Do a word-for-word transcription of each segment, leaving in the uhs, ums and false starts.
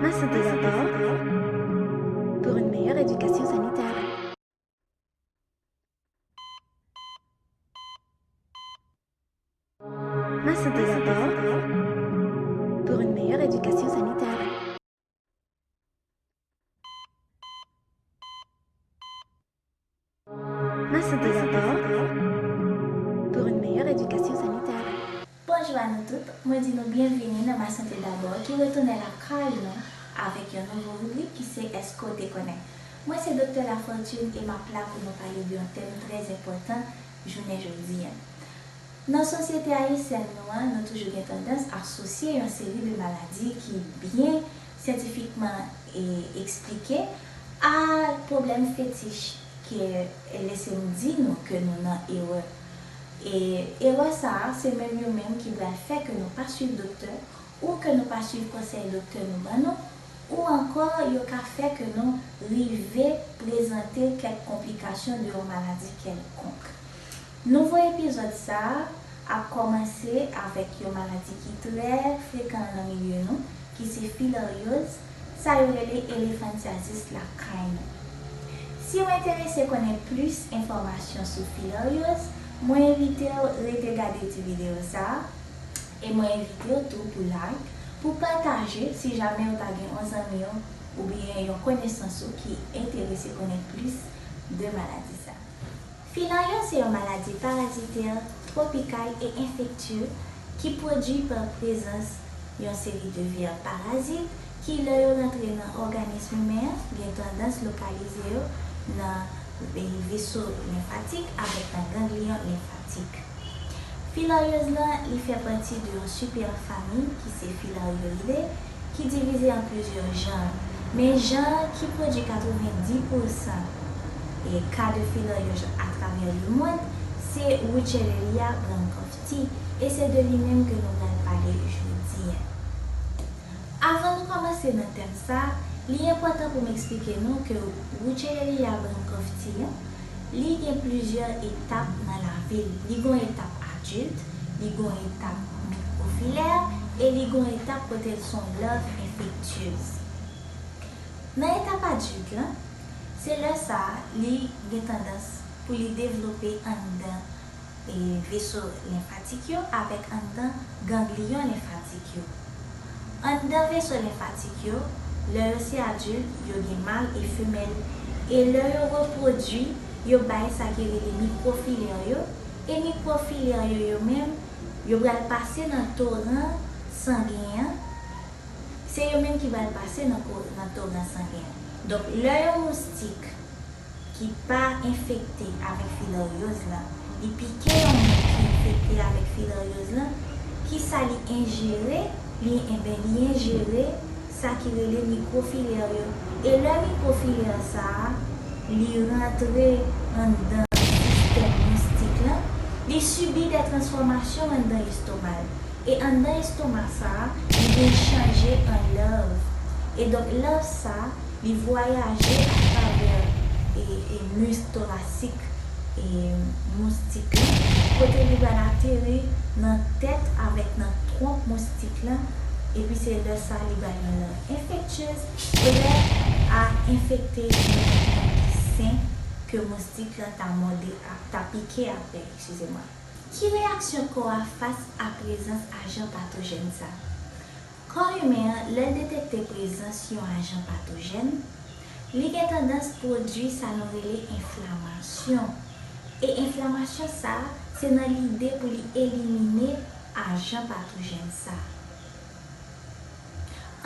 Ma santé d'abord, pour une meilleure éducation sanitaire. Ma santé d'abord, pour une meilleure éducation sanitaire. Ma santé d'abord, pour une meilleure éducation sanitaire. Bonjou a nou tout, mwen di nou byenvini nan Ma Santé Dabò ki retounen lakay nou avèk yon nouvo ribrik ki se Èske w te konnen? Mwen se Doktè Lafortune e m ap la pou nou pale de yon tèm trè enpòtan jounen jodi a. Nan sosyete ayisyèn nou an, nou toujou gen tandans asosye yon seri de maladi ki byen syantifikman e eksplike a pwoblèm fetich ke lese m di nou ke nou nan erè. E erè sa a, se menm yo menm ki pral fè ke nou pa swiv doktè, ou ke nou pa swiv konsèy doktè nou ban nou, ou ankò yo ka fè ke nou rive prezante kèk konplikasyon de yon maladi kèlkonk. Nouvo epizòd sa a ap kòmanse avèk yon maladi ki trè frekan nan milye nou, ki se filaryoz, sa yo rele elephantiasis lakay nou. Si w enterese konnen plis enfòmasyon sou filaryoz, mwen envite w rete gade ti videyo sa a, e mwen envite w tou pou like, pou pataje si jamè w ta gen yon zanmi w oubyen yon konesans ou ki enterese konnen plis de maladi sa a. Filaryoz se yon maladi parazitè, twopikal e enfektye ki pwodui pa prezans yon seri de vè parazit ki, lè yo rantre nan òganis imen an, gen tandans lokalize yo nan, e, veso lenfatik avèk nan gangliyon lenfatik. Filaryoz lan, li fè pati de yon sipèfanmi ki se Filarioidae, ki divize an plizyè janr. Men jan ki pwodui katrevenndis pousan e ka de filaryoz atravè lemonn, se Wuchereria brandhoffti, e se de li menm ke nou pral pale jodi a. Avan nou kòmanse nan tèm sa, li enpòtan pou m eksplike nou ke Wuchereria brandhoffti an, li gen plizyè etap nan lavi l. Li gen yon etap adilt, li gen yon etap mikwofilè, e li gen yon etap kote l se yon larv enfektyez. Nan etap adilt lan, se lè sa a li gen tandans pou li devlope anndan e, veso lenfatik yo avèk anndan gangliyon lenfatik yo. Anndan veso lenfatik yo, lè yo se adilt, yo gen mal e femèl, e lè yo repwodui, yo bay sa ki rele mikwofilè yo, e mikwofilè yo, yo menm, yo pral pase nan toran sangen an, se yo menm ki pral pase nan ko-, nan toran sangen an. Donk, lè yon moustik ki pa enfekte avèk filaryoz lan, li pike yon moun ki enfekte avèk filaryoz lan, kisa li enjere? Li, enben, li enjere sa ki rele mikwofilè yo. E lè mikwofilè sa a, li rantre anndan sistèm moustik lan, li sibi de transfòmasyon anndan estoma l. E anndan estoma sa a, li vin chanje an larv. E donk, larv sa a, li vwayaje atravè, e, e, mus torasik, e, moustik lan, kote li pral ateri nan tèt avèk nan twonp moustik lan, epi se lè sa a li pral yon larv enfektyez, prè a enfekte yon moun ki sen ke moustik lan ta mòde a, ta pike apre, eskize mwen. Ki reyaksyon kò a fas a prezans ajan patojèn sa? Kò imen an, lè l detekte prezans yon ajan patojèn, li gen tandans pwodui sa nou rele enflamasyon. E enflamasyon sa a, se nan lide pou li elimine ajan patojèn sa a.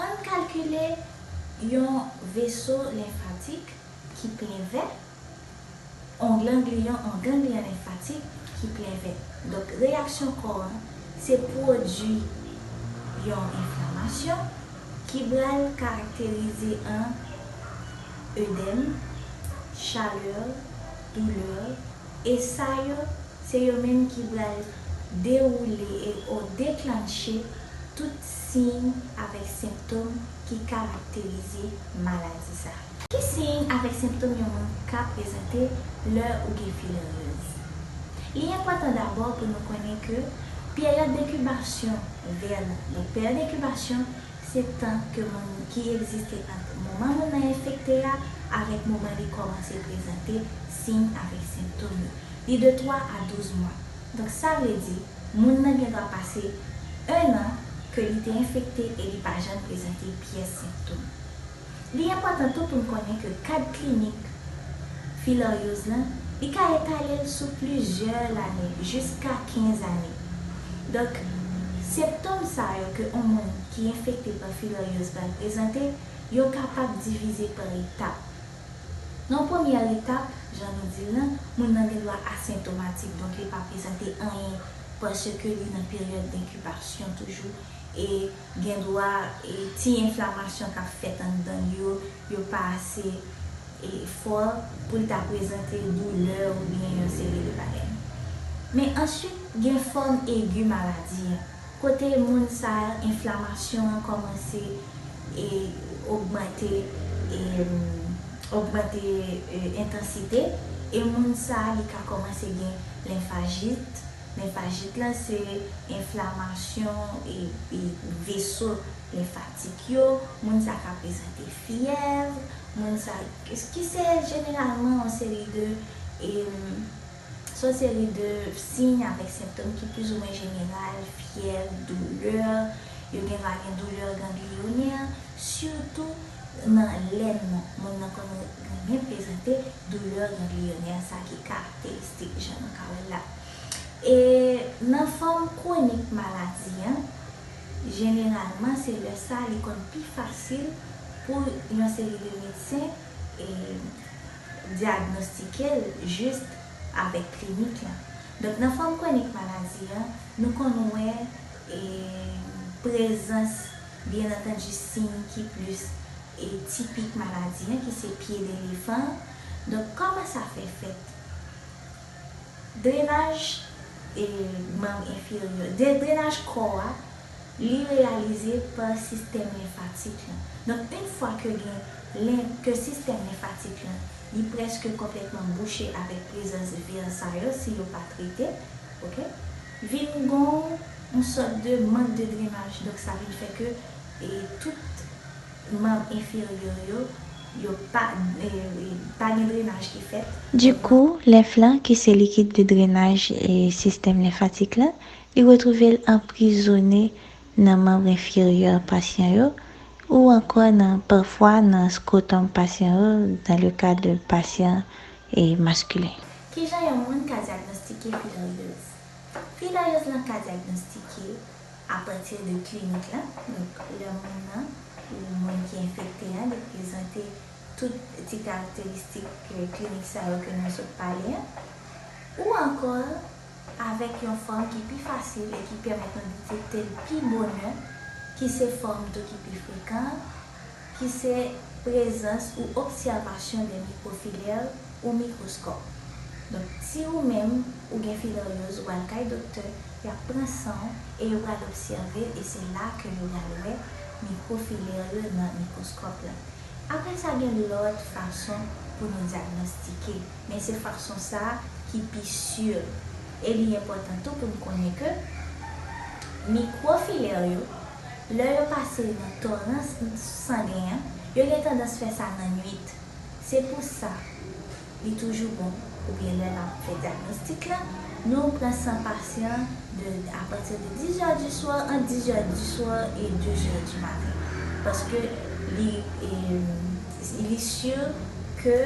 Ann kalkile yon veso lenfatik ki plen vè, yon gangliyon, yon gangliyon lenfatik ki plen vè. Donk, reyaksyon kò an, se pwodui yon enflamasyon ki pral karakterize an edèm, chalè, doulè, e sa yo, se yo menm ki pral dewoule e, o, deklanche tout siy avèk senptòm ki karakterize maladi sa. Ki siy avèk senptòm yon moun ka prezante lè ou gen filaryoz? Li enpòtan dabò pou nou konnen ke peryòd denkibasyon vè lan, donk, peryòd denkibasyon, Se tan ke moun ki egziste ant moman moun nan enfekte a avèk moman li kòmanse prezante siy avèk sentòm yo. Li de twa a douz mwa. Donk, sa vle di, moun nan gen dwa pase en an ke li te enfekte e li pa janm prezante pyès sentòm. Li enpòtan tou pou n konnen ke kad klinik filaryoz lan, li ka etale l sou plizyè lane, jiska kenz ane. Donk, sentòm sa yo ke yon moun ki enfekte pa filaryoz pral prezante, yo kapab divize pa etap. Nan premyè etap, jan nou di l lan, moun nan gen dwa asentomatik, donk li pa prezante anyen paske li nan peryòd denkibasyon toujou, e gen dwa, e ti enflamasyon k ap fèt anndan l yo, yo pa ase, e fò pou l ta prezante doulè oubyen yon seri de bagay. Men answit, gen fòm egi maladi an, kote moun sa a, enflamasyon an kòmanse, e ogmante, e ogmante, e entansite, e moun sa a, li ka kòmanse gen lenfajit. Lenfajit lan se enflamasyon e, e veso lenfatik yo. Moun sa ka prezante fyèv, moun sa, ki se jeneralman yon seri de, e, se yon seri de siy avèk sentòm ki plizoumwen jeneral, fyèv, doulè, yo gen dwa gen doulè gangliyonè, sitou nan lè moun nan konn renmen prezante doulè gangliyonè sa ki karakteristik jan nou ka wè l la. E nan fòm kwonik maladi an, jeneralman se lè sa li konn pi fasil pou yon seri de medsen, e, dyagnostike l jis avèk klinik lan. Donk, nan fòm kwonik maladi an, nou konn wè, e, prezans, byen antandi, siy ki plis, e, tipik maladi an, ki se pye delefan. Donk, kòman sa fè fèt? Drenaj, e, manm enferyè, de, drenaj kò a, li reyalize pa sistèm lenfatik lan. Donk, yon fwa ke gen len, ke sistèm lenfatik lan, li prèske konplètman bouche avèk prezans vè sa yo, si yo pa trete, oke? Vin gon yon sòt de mank de drenaj. Donk, sa vin fè ke, e, tout manm enferyè yo, yo pa, e, e, pa gen drenaj ki fèt. Dikou, lenf lan, ki se likid de drenaj e sistèm lenfatik lan, li retwouve l anprizone nan manm enferyè pasyan yo, ou ankò nan, pafwa nan skotòm pasyan yo, dans le cas de pasyan, e, maskilen. Kijan yon moun ka dyagnostike filaryoz? Filaryoz lan ka dyagnostike apati de klinik lan. Donk, lè moun nan ou moun ki enfekte an, li prezante tout ti karakteristik, e, klinik sa yo ke nou sot pale an. Ou ankò avèk yon fòm ki pi fasil e ki pèmèt nou detekte l pi bonè, ki se fòm tou ki pi frekan, ki se prezans ou obsèvasyon de mikwofilè ou mikwoskòp. Donk, si ou menm ou gen filaryoz, ou al kay doktè, y ap pran san w e yo pral obsève, e se la ke yo pral wè mikwofilè yo nan mikwoskòp la. Apre sa, gen lòt fason pou nou dyagnostike, men se fason sa a ki pi si. E li enpòtan tou pou n konnen ke mikwofilè yo, lè yo pase nan tòran s-, sangen an, yo gen tandans fè sa nan nwit. Se pou sa, li toujou bon, oubyen lè n ap fè dyagnostik la, nou pran san pasyan de, apati de dizè di swa, ant dizè di swa e dezè di maten. Paske li, e, li si ke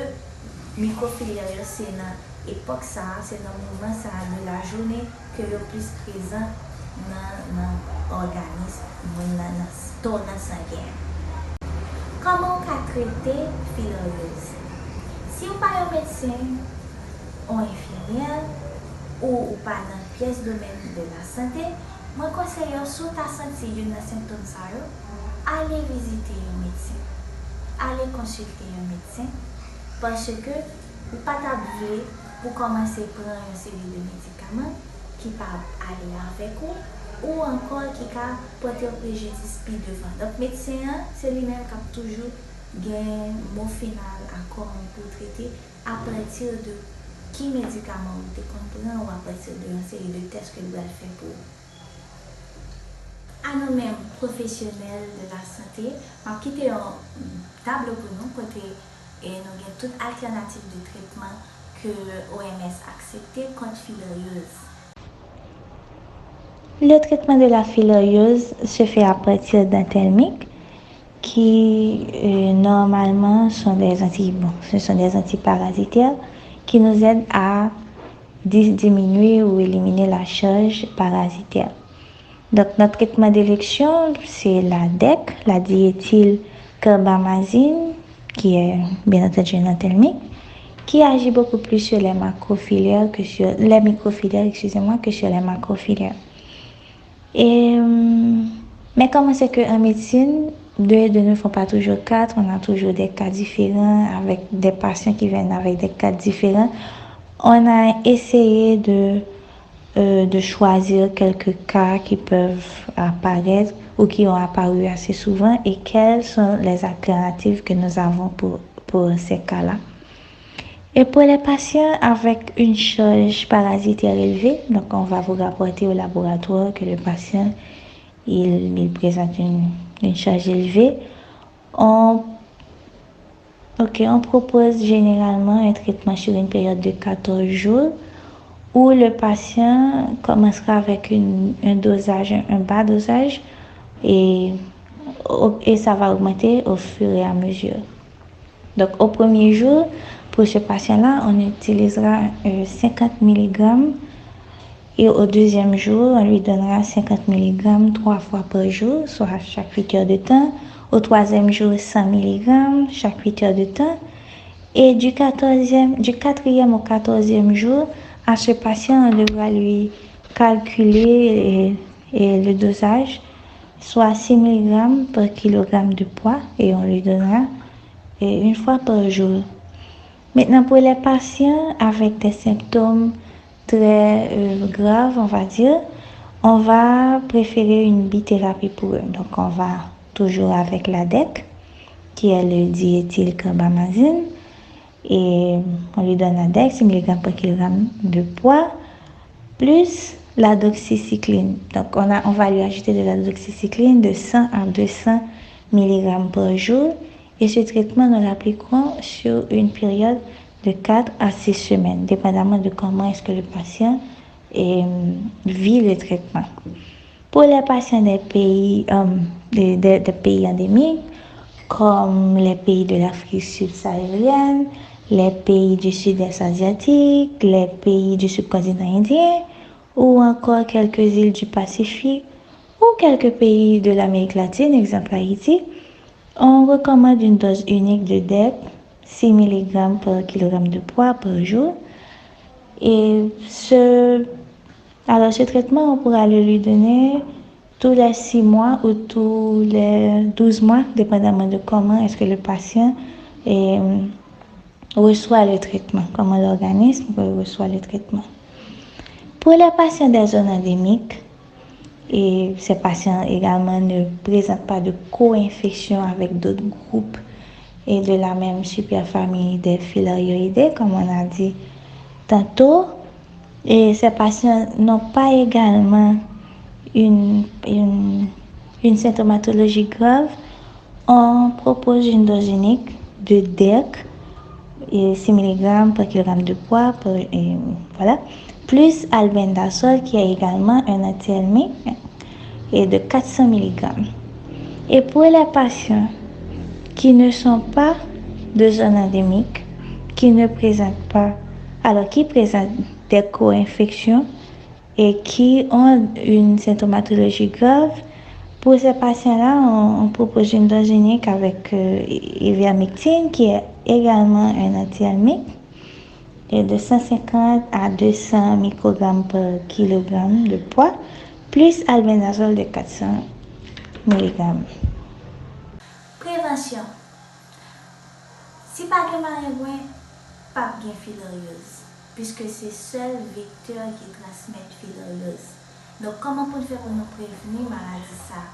mikwofilè yo se nan epòk sa a, se nan moman sa a de la jounen ke yo plis prezan nan, nan òganis moun nan, nan s-, tòran sangen an. Kòman w ka trete filaryoz? Si w pa yon medsen, yon enfimyè, ou ou pa nan pyès domèn de lasante, mwen konseye w, si w ta santi youn nan sentòm sa yo, ale vizite yon medsen. Ale konsilte yon medsen, paske ou pa t ap vle pou kòmanse pran yon seri de medikaman ki pa ap ale avèk ou, ou ankò ki ka pote w prejidis pi devan. Donk, medsen an, se li menm k ap toujou gen mo final, akò an pou trete apati de ki medikaman ou te konn pran ou apati de yon seri de tès ke l pral fè pou ou. A nou menm, pwofesyonèl de la sante, m ap kite yon tablo pou nou kote e nou gen tout altènativ de tretman ke O M S aksepte kont filariyoz. Le traitement de la filariose se fait à partir d'un thermique qui, euh, normalement, sont des anti-, bon, ce sont des antiparasitaires qui nous aident à di-, diminuer ou éliminer la charge parasitaire. Donc, notre traitement d'élection, c'est la dec, la diéthylcarbamazine, qui est bien entendu un anthelmique, qui agit beaucoup plus sur les macrofilaires que sur les microfilaires, excusez-moi, que sur les macrofilaires. Et, euh, mais comme on sait qu'en médecine, deux et deux ne font pas toujours quatre, on a toujours des cas différents avec des patients qui viennent avec des cas différents. On a essayé de, euh, de choisir quelques cas qui peuvent apparaître ou qui ont apparu assez souvent et quelles sont les alternatives que nous avons pour, pour ces cas-là. Et pour les patients avec une charge parasitaire élevée, donc on va vous rapporter au laboratoire que le patient, il, il présente une, une charge élevée. On, ok, on propose généralement un traitement sur une période de quatorze jours où le patient commencera avec une, un dosage, un, un bas dosage et, et ça va augmenter au fur et à mesure. Donc, au premier jour, pour ce patient-là, on utilisera, euh, cinquante milligrammes et au deuxième jour, on lui donnera cinquante milligrammes trois fois par jour, soit chaque huit heures de temps. Au troisième jour, cent milligrammes chaque huit heures de temps. Et du quatorzième, du quatrième au quatorzième jour, à ce patient, on devra lui calculer, euh, euh, le dosage, soit six milligrammes par kilogramme de poids, et on lui donnera, euh, une fois par jour. Maintenant, pour les patients avec des symptômes très, euh, graves, on va dire, on va préférer une bithérapie pour eux. Donc, on va toujours avec la dec, qui est le diéthylcarbamazine, et on lui donne la dec, six milligrammes par kilogramme de poids, plus la doxycycline. Donc, on a, on va lui ajouter de la doxycycline de cent à deux cents milligrammes par jour. Et ce traitement, nous l'appliquerons sur une période de quatre à six semaines, dépendamment de comment est-ce que le patient, euh, vit le traitement. Pour les patients des pays, euh, des, des, des pays endémiques, comme les pays de l'Afrique subsaharienne, les pays du sud-est asiatique, les pays du subcontinent indien, ou encore quelques îles du Pacifique, ou quelques pays de l'Amérique latine, exemple Haïti, on recommande une dose unique de dec, six milligrammes par kilogramme de poids par jour. Et ce, alors ce traitement, on pourra le lui donner tous les six mois ou tous les douze mois, dépendamment de comment est-ce que le patient, euh, reçoit le traitement, comment l'organisme reçoit le traitement. Pour les patients des zones endémiques, et ces patients également ne présentent pas de co-infection avec d'autres groupes et de la même superfamille des filarioides, comme on a dit tantôt. Et ces patients n'ont pas également une, une, une symptomatologie grave. On propose une dose unique de dec, et six milligrammes par kilogramme de poids, par, et voilà, plus albendazole, qui est également un anthelmique, et de quatre cents milligrammes. Et pour les patients qui ne sont pas de zone endémique, qui ne présentent pas, alors qui présentent des co-infections et qui ont une symptomatologie grave, pour ces patients-là, on, on propose une dose unique avec, euh, ivermectine, qui est également un anthelmique, et de cent cinquante à deux cents microgrammes par kilogramme de poids, plus albendazole de quatre cents milligrammes. Prevansyon. Si pa gen marengwen, p ap gen filaryoz, piske se sèl vektè ki transmèt filaryoz. Donk, kòman pou n fè pou nou prevni maladi sa?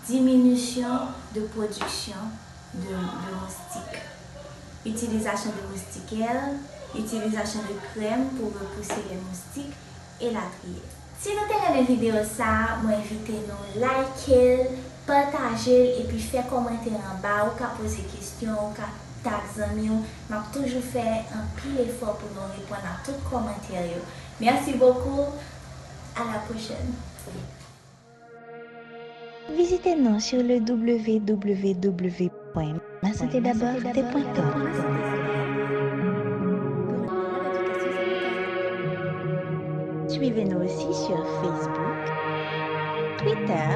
Diminisyon de pwodiksyon de, de moustik. Itilizasyon de moustikèl, itilizasyon de krèm pou repouse lè moustik, elatriye. Si nou te renmen videyo sa a, mwen envite nou like l, pataje l epi fè kòmantè anba. Ou ka poze kesyon, ou ka tag zanmi w. M ap toujou fè anpil efò pou nou reponn a tout kòmantè yo. Merci beaucoup. À la prochaine. Vizite nou sou le w w w pwen la santé d'abord point com. Suivez-nous aussi sur Facebook, Twitter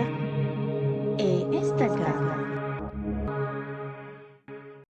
et Instagram.